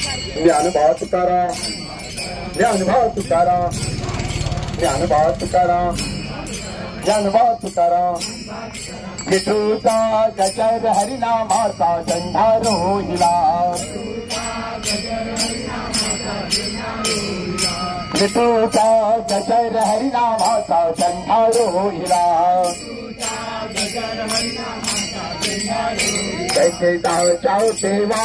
ज्ञानोबा तुकाराम, ज्ञानोबा तुकाराम, ज्ञानोबा तुकाराम, ज्ञानोबा तुकाराम। विठूचा गजर हरिनामाचा झेंडा रोहिला, विठूचा गजर हरिनामाचा झेंडा रोहिला। कैसे देवा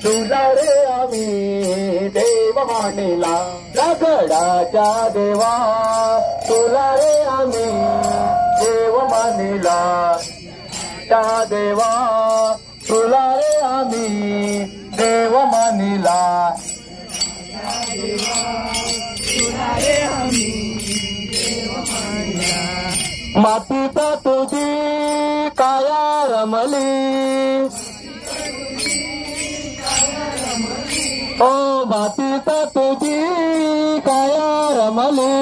तुला रे आम्ही देव मानिला, दगडाच्या देवा तुला रे आम्ही देव मानिला, त्या देवा तुला रे आम्ही देव मानिला, मातीचा तुझी काया रमली, ओ मातीचा तुझी काया रमली,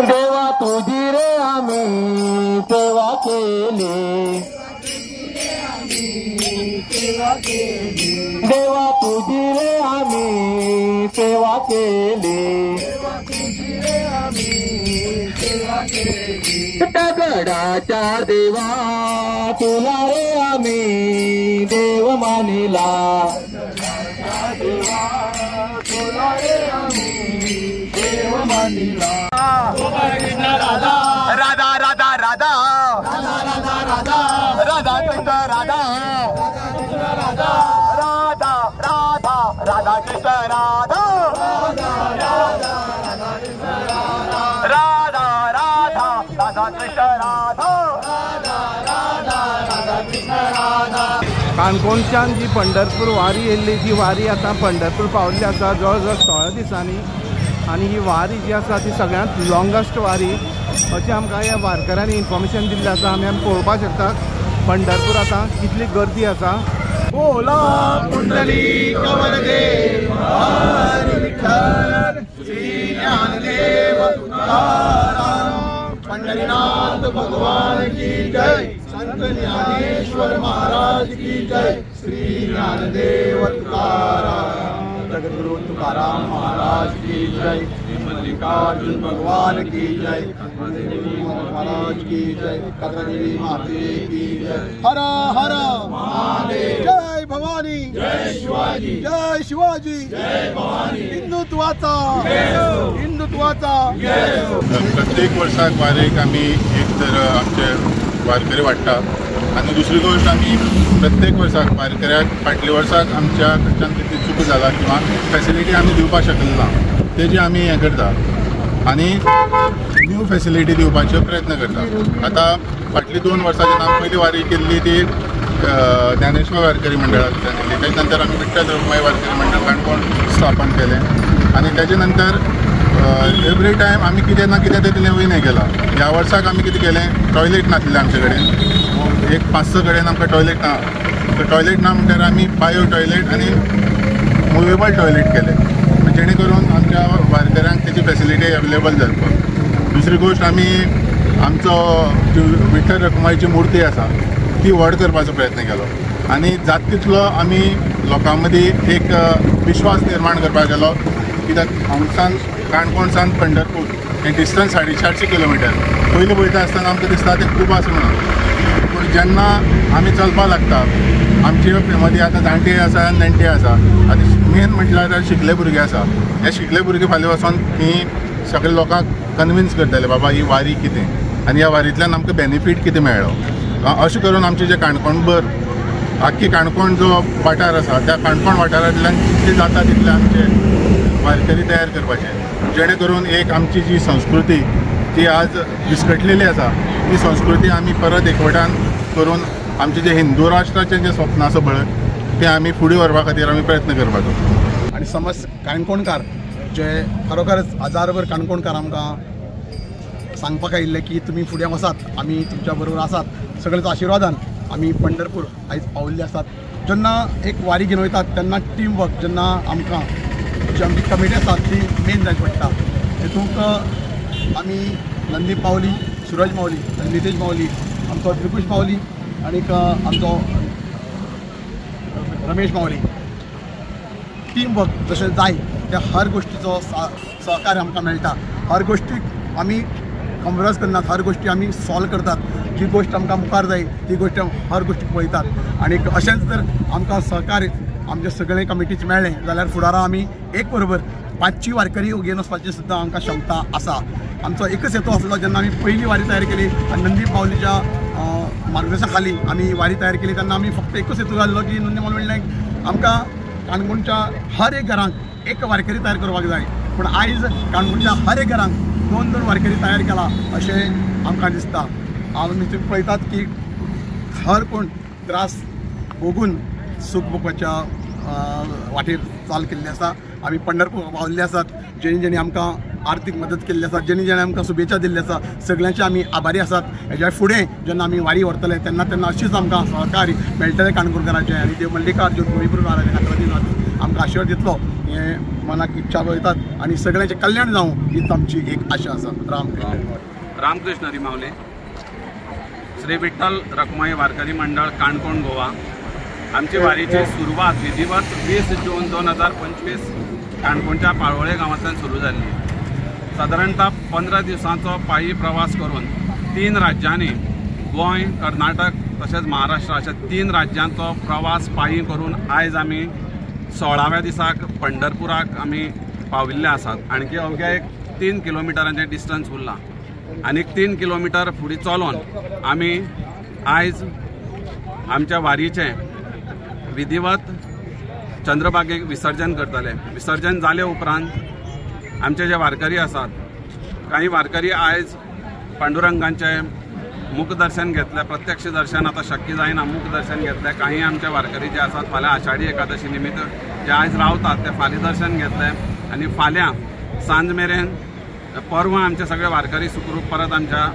देवा तुझी रे आम्ही सेवा केली, देवा तुझी रे आम्ही सेवा केली, दगडाच्या देवा तुला रे आम्ही देव मानिला, तुला रे आम्ही देव मानिला। राधा राधा राधा राधा राधा राधा कृष्ण राधा राधा राधा राधा कृष्ण राधा राधा राधा राधा कृष्ण राधा राधा कृष्ण राधा। काणकोणच्यान जी पंढरपूर वारी येयल्ली ती वारी आतां पंढरपूर पावल्ली आसा जवळ जवळ 16 दिसांनी आनी ही वारी जी आसा ती सगळ्यांत लॉंगस्ट वारी अशें आमकां ह्या वारकऱ्यांनी इन्फॉर्मेशन दिल्लें आसा। आमी पळोवपाक शकतात पंढरपूर आतां कितली गर्दी आसा। बोला पुंडलीक वरदेव हरी विठ्ठल श्री ज्ञानदेव तुकाराम पंढरीनाथ भगवान की जय, संत ज्ञानेश्वर महाराज की जय, श्री ज्ञानदेव तुकाराम जगद्गुरु तुकाराम महाराज की जय, श्री मल्लिकार्जुन भगवान की जय, महाराज की जय, कदरदेवी माते की जय। हर हर महादेव, जय भवानी, जय शिवाजी, जय शिवाजी, जय भवानी। हिंदुत्वाचा हिंदुत्वाचा। प्रत्येक वर्साक वारेक आमी एक तर आमचे वारकरी वाडटा आनी दुसरी गोश्ट आमी प्रत्येक वर्साक वारकऱ्याक फाटल्या वर्साक आमच्या कडच्यान कितें चूक जाला किंवा फॅसिलिटी आमी दिवपाक शकले ना तेजी आमी हें करता आनी न्यू फॅसिलिटी दिवपाचो प्रयत्न करता। आतां फाटलीं 2 वर्सां जेन्ना पयली वारी केल्ली ती ज्ञानेश्वर वारकरी मंडळांतल्यान केली, तेजे नंतर आमी विठ्ठल रखुमाई वारकरी मंडळ काणकोण स्थापन केलें आनी तेजे नंतर एवरी टायम आमी कितें ना कितें तें नवीन हें केलां। ह्या वर्साक आमी कितें केलें, टॉयलेट नासलें आमचे कडेन, एक 5-6 कडेन आमकां टॉयलेट ना, टॉयलेट ना म्हणल्यार आमी बायो टॉयलेट आनी मुवेबल टॉयलेट केलें जेणे करून आमच्या वारकऱ्यांक तेची फॅसिलिटी अवेलेबल जावपाक। दुसरी गोश्ट आमी आमचो विठ्ठल रखुमाईची मुर्ती आसा ती व्हड करपाचो प्रयत्न केलो आनी जाता तितलो आमी लोकां मदीं एक विश्वास निर्माण करपाक गेलो कित्याक हांगसान काणकोणसान पंढरपूर हें डिस्टन्स 450 किलोमिटर पयलीं पळयता आसतना आमकां दिसता तें खूब आसा म्हणून, पूण जेन्ना आमी चलपाक लागता आमचे मदीं आतां जाणटे आसा आनी नेणटे आसा, आनी मेन म्हटल्यार शिकले भुरगे आसा, हे शिकले भुरगे फाल्यां वचोन ही सगळे लोकांक कन्विन्स करतले बाबा ही वारी कितें आनी ह्या वारींतल्यान आमकां बेनिफीट कितें मेळ्ळो। अशें करून आमचे जे काणकोणभर आख्खी काणकोण जो वाठार आसा त्या काणकोण वाठारांतल्यान जितले जाता तितले आमचे वारकरी तयार करपाचे जेणे करून एक आमची जी संस्कृती जी आज विस्कटलेली आसा ती संस्कृती आमी परत एकवटान करून आमचे जे हिंदू राष्ट्राचें जें स्वप्न आसा पळय तें आमी फुडें व्हरपा खातीर आमी प्रयत्न करपाचो। आनी समज काणकोणकार जे खरोखरच हजारभर काणकोणकार आमकां सांगपाक आयिल्ले की तुमी फुडें वचात, आमी तुमच्या बरोबर आसात, सगळ्यांच्या आशिर्वादान आमी पंढरपूर आयज पावल्ले आसात। जेन्ना एक वारी घेवन वयतात तेन्ना टीम वर्क जेन्ना आमकां जी आमची कमिटी आसा ती मेन जाय पडटा। तितूंत आमी नंदीप मावली, सुरज मावली, नितेश मावली, आमचो त्रिकुश मावली आनीक आमचो रमेश मावली टीम वर्क जशें जाय त्या हर गोष्टीचो सहकार्य आमकां मेळटा. हर गोष्टीक आमी कॉम्प्रोमायज करनात, हर गोष्टी आमी सॉल्व करतात. जी गोष्ट आमकां मुखार जाय ती गोष्ट हर गोष्टीक पळयतात आनी अशेंच जर आमकां सहकार्य आमचे सगळे कमिटीचें मेळ्ळें जाल्यार फुडारा आमी एक बरोबर 500 वारकरी घेवन वचपाची सुद्दां आमकां क्षमता आसा. आमचो एकच हेतू आसलो जेन्ना आमी पयली वारी तयार केली आनी नंदी माऊलीच्या मार्गदर्शना खाली आमी वारी तयार केली तेन्ना आमी फक्त एकच हेतू घाल्लो की नंदी माऊली म्हणलें आमकां काणकोणच्या हर एक घरांक एक वारकरी तयार करपाक जाय. पूण आयज काणकोणच्या हर एक घरांक 2-2 वारकरी तयार केला अशें आमकां दिसता. आमी तुमी पळयतात की हर कोण त्रास भोगून सूख भोगपाच्या वाटेर चाल केल्ली आसा. आमी पंढरपूर पावल्ले आसात, जेणी जेणी आमकां आर्थीक मदत केल्ली आसा, जेणी जेणी आमकां शुभेच्छा दिल्ली आसा, सगळ्यांचे आमी आभारी आसात. हेज्या फुडें जेन्ना आमी वारी व्हरतले तेन्ना तेन्ना अशीच आमकां सहकार्य मेळटलें काणकोणकारांचें आनी देव मल्लिकार्जून गोविपूर महाराजा खातीर आमकां आशिर्वाद दितलो हें मनाक इच्छा वयतात आनी सगळ्यांचें कल्याण जावं हीच आमची एक आशा आसा. रामकृष्ण. रामकृष्ण हरी माऊली. श्री विठ्ठल रखुमाई वारकरी मंडळ काणकोण गोवा. आमची वारीची सुरवात विधिवत 20 जून 2025 काणकोणच्या पाळोळे गांवांतल्यान सुरू जाल्ली. सादारणतः 15 दिवसांचो पायी प्रवास करून 3 राज्यांनी गोंय, कर्नाटक तशेंच महाराष्ट्र अशा 3 राज्यांचो प्रवास पायी करून आयज आमी 16व्या दिसाक पंढरपुराक आमी पाविल्ले आसात. आणखी अवघ्या एक 3 किलोमिटरांचें डिस्टन्स उरलां आनीक 3 किलोमिटर फुडें चलोन आमी आयज आमच्या वारीचें विधिवत चंद्रभागेक विसर्जन करतले. विसर्जन जाले उपरांत आमचे जे वारकरी आसात, काही वारकरी आयज पांडुरंगांचे मुखदर्शन घेतले, प्रत्यक्ष दर्शन आतां शक्य जायना, मुखदर्शन घेतले. काही आमचे वारकरी जे आसात फाल्यां आषाढी एकादशी निमित्त जे आयज रावतात ते फाल्यां दर्शन घेतले आनी फाल्यां सांज मेरेन परवां आमचे सगळे वारकरी सुखरूप परत आमच्या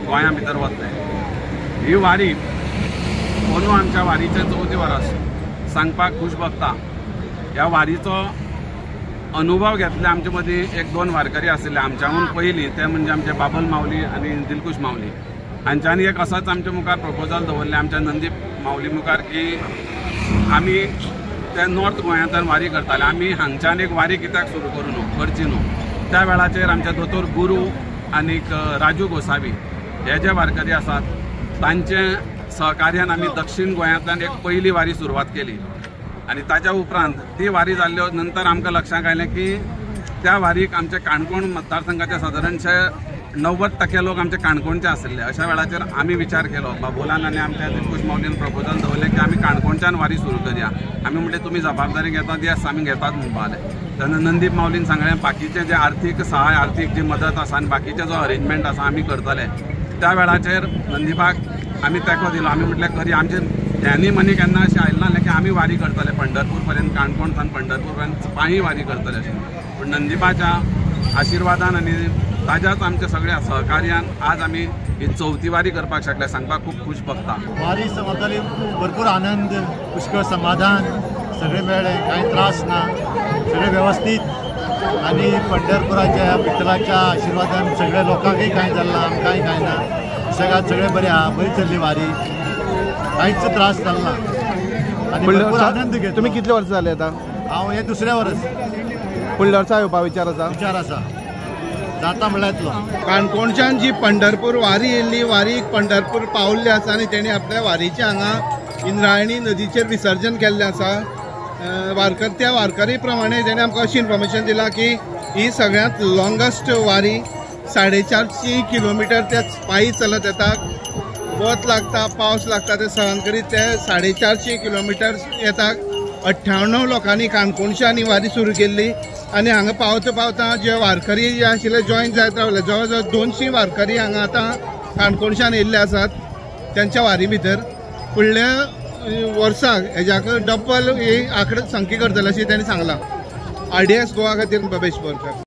गोंया भितर वतले. ही वारी अंदू आमच्या वारीचें 4थें वर्स सांगपाक खूश भोगता. ह्या वारीचो अनुभव घेतले आमचे मदीं 1-2 वारकरी आशिल्ले आमच्याहून पयलीं, ते म्हणजे आमचे बाबल माऊली आनी दिलकुश माऊली. हांच्यांनी एक असोच आमच्या मुखार प्रपोजल दवरलें आमच्या नंदी माऊली मुखार की आमी ते नॉर्थ गोंयांतल्यान वारी करताले, आमी हांगच्यान एक वारी कित्याक सुरू करूं न्हू, करची न्हू. त्या वेळाचेर आमच्या दोतोर गुरू आनीक राजू गोसावी हे जे वारकरी आसात तांचे सहकार्यान आमी दक्षिण गोंयांतल्यान एक पयली वारी सुरवात केली आनी ताच्या उपरांत ती वारी जाल्ल्या नंतर आमकां लक्षांत आयलें की त्या वारीक आमच्या काणकोण मतदारसंघाचे सादारणशे 90% लोक आमचे काणकोणचे आशिल्ले. अशा वेळाचेर आमी विचार केलो, बाबोलान आनी आमच्या दिलकुश माऊलीन प्रपोजल दवरलें की आमी काणकोणच्यान वारी सुरू करया. आमी म्हणलें तुमी जबाबदारी घेतात, येस आमी घेतात म्हणपा लागले. तेन्ना नंदीप माऊलीन सांगलें बाकीचें जें आर्थीक सहाय, आर्थीक जी मदत आसा आनी बाकीचें जो अरेंजमेंट आसा आमी करतले. त्या वेळाचेर नंदीपाक आमी तेंको दिलो. आमी म्हटलें करया, आमचे ध्यानी मनी केन्ना अशें आयलें नासलें की आमी वारी करतले पंढरपूर पर्यंत, काणकोण सावन पंढरपूर पर्यंत पांयी वारी करतले अशें. पूण नंदीपाच्या आशिर्वादान आनी ताज्याच आमच्या सगळ्या सहकार्यान आज आमी ही 4थी वारी करपाक शकले. सांगपाक खूब खूश भोगता. वारी समजताली भरपूर आनंद, पुष्कळ समाधान सगळें मेळ्ळें, कांय त्रास ना, सगळें वेवस्थीत. आनी पंढरपुराच्या विठ्ठलाच्या आशिर्वादान सगळ्या लोकांकय कांय जालें ना, आमकांय कांय ना, सगळ्यात सगळें बरें आहा, बरी चल्ली वारी, कांयच त्रास जालो ना आनी भरपूर आनंद घेतलो. तुमी कितले वर्सां जाले आतां? हांव हें 2ऱ्या वर्स. फुडल्या वर्सा येवपा विचार आसा? विचार आसा, जाता म्हणल्यार येतलो. काणकोणच्यान जी पंढरपूर वारी येयल्ली, वारी पंढरपूर पावल्ली आसा आनी तेणी आपल्या वारीचें हांगा इंद्रायणी नदीचेर विसर्जन केल्लें आसा. वारकर त्या वारकरी प्रमाणे तेणें आमकां अशी इन्फॉर्मेशन दिलां की ही सगळ्यांत लॉंगस्ट वारी, 450 किलोमिटर ते पायी चलत येता. वत लागता, पावस लागता, ते सहन करीत ते 450 किलोमिटर येता. 98 लोकांनी काणकोणच्यान ही वारी सुरू केल्ली आनी हांगा पावता पावता जे वारकरी जे आशिल्ले जॉयन जायत रावले. जवळ जवळ 200 वारकरी हांगा आतां काणकोणच्यान येयल्ले आसात तेंच्या वारी भितर. फुडल्या वर्साक हेज्याक डबल ही आंकडे संख्या करतले अशें तेणी सांगलां. RDS Goa खातीर बबेश बोरकर.